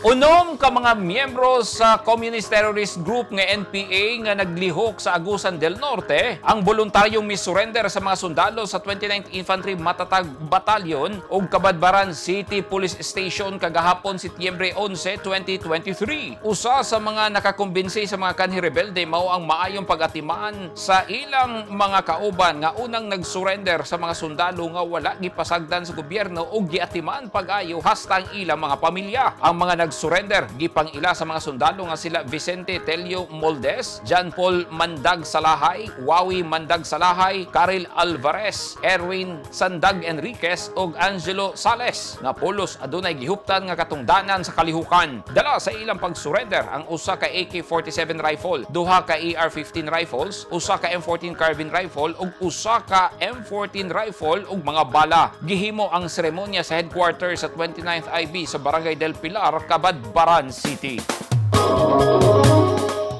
Unom ka mga miyembro sa Communist Terrorist Group nga NPA nga naglihok sa Agusan del Norte ang voluntaryong misurrender sa mga sundalo sa 29th Infantry Matatag Battalion ug Cabadbaran City Police Station kagahapon, Setyembre 11, 2023. Usa sa mga nakakumbinsi sa mga kanhi rebelde mao ang maayong pag-atiman sa ilang mga kauban nga unang nagsurrender sa mga sundalo nga wala gipasagdan sa gobyerno ug giatiman pag-ayo hasta ang ilang mga pamilya. Ang mga nagsurrender gipang-ila sa mga sundalo nga sila Vicente Telio Moldes, John Paul Mandag Salahay, Wawi Mandag Salahay, Karil Alvarez, Erwin Sandag Enriquez ug Angelo Sales nga pulos adunay gihuptan nga katungdanan sa kalihukan. Dala sa ilang pagsurrender ang usa ka AK-47 rifle, duha ka AR-15 rifles, usa ka M14 carbine rifle ug usa ka M14 rifle ug mga bala. Gihimo ang seremonya sa headquarters sa 29th IB sa Barangay del Pilar, Cabadbaran City.